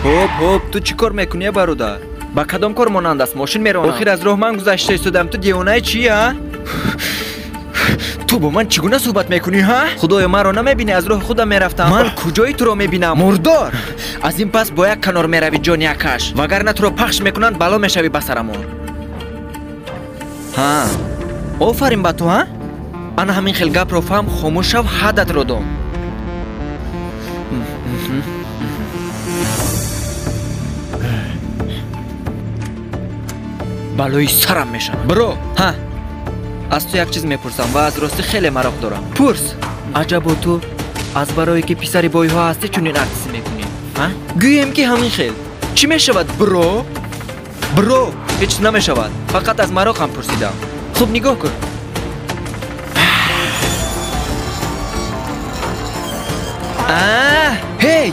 Ҳоп, ҳоп, ту чӣ кор мекунӣ, бародар? Ба кадом кор монанд аст? Мошин меронам. Охир аз роҳ ман гузашта истодам. Ту девонаи чӣ, а? Ту бо ман чӣ гуна суҳбат мекунӣ, ҳа? Худоё, маро намебинӣ, аз роҳи худам мерафтам. Ман куҷои туро мебинам? Мурдор! Аз ин пас бо як канор меравӣ, ҷони якаш. Вагарна туро пахш мекунанд, бало мешавӣ ба сарамон. Ҳа, офарин ба ту, ҳа? Ана ҳамин хел гапро фаҳм, хомӯш шав, ҳадатро дон. Балои сарам мешавад. Бро, ҳа, аз ту як чиз мепурсам ва аз ростӣ хеле мароқ дорам. Пурс. Аҷабо, ту аз барое ки писари бойҳо ҳастӣ чунин артисӣ мекунӣ, ҳа? Гӯем ки ҳамин хел. Чӣ мешавад, бро? Бро, ҳеҷ чиз намешавад. Фақат аз мароқам пурсидам. Хуб нигоҳ кун. Ҳей!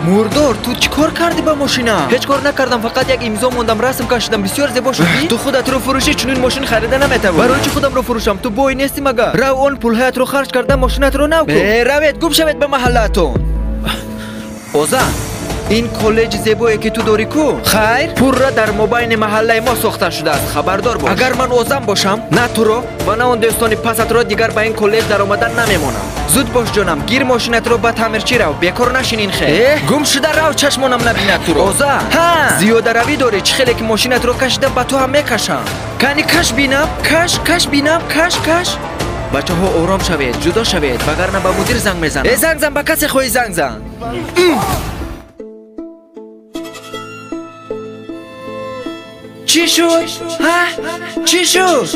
Мурдор, ту чӣ кор кардӣ ба мошина? Ҳеҷ кор накардам, фақат як имзо мондам, расм кашидам, бисёр зебо шуд. Ту худатро фурӯшӣ, чунин мошин харида наметавонӣ. Барои чӣ худамро фурӯшам? Ту бой нестӣ магар? Рав он пулҳаятро харҷ карда мошинатро нав кун. Равед, гум шавед ба маҳаллаатон. Озан, ин коллеҷи зебое ки ту дорӣ ку? Хайр, пурра дар мобайни маҳаллаи мо сохта шудааст. Хабардор бош. Агар ман озан бошам, на туро ва на он дӯстони пасатро дигар ба ин коллеҷ даромадан намемонам. Зуд бош ҷонам, гир мошинатро ба таъмирчӣ рав, бекор нашин ин хел. Гум шуда рав, чашмонам набинад туро. Оза, ҳа, зиёдаравӣ дорӣ, чӣ хеле ки мошинатро кашида ба ту ҳам мекашам. Кани каш бинам, каш, каш бинам, каш, каш. Бачаҳо ором шавед, ҷудо шавед, вагарна ба мудир занг мезанам. Занг зан, ба касе хоҳӣ занг зан. Чӣ шуд? Ҳа? Чӣ шуд?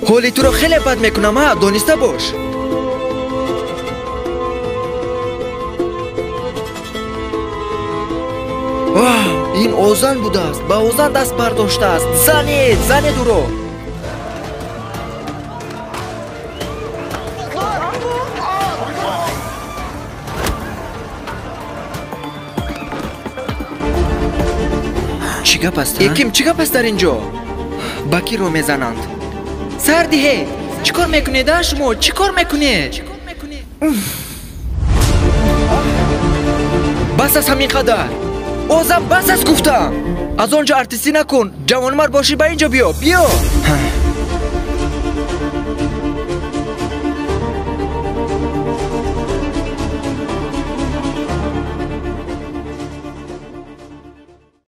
Ҳоли туро хеле бад мекунам, ҳа, дониста бош. Ин озан будааст, ба озан даст бардоштааст. Занед, занед ӯро. Чӣ гап аст? Ким, чӣ гап аст дар ин ҷо? Ба кӣ ро мезананд? Сар диҳед! Чӣ кор мекунед, а шумо? Чӣ кор мекунед? Бас аст ҳамин қадар. Озам, бас аст гуфтам. Аз он ҷо артистӣ накун. Ҷавонмард бошӣ, ба ин ҷо биё. Биё.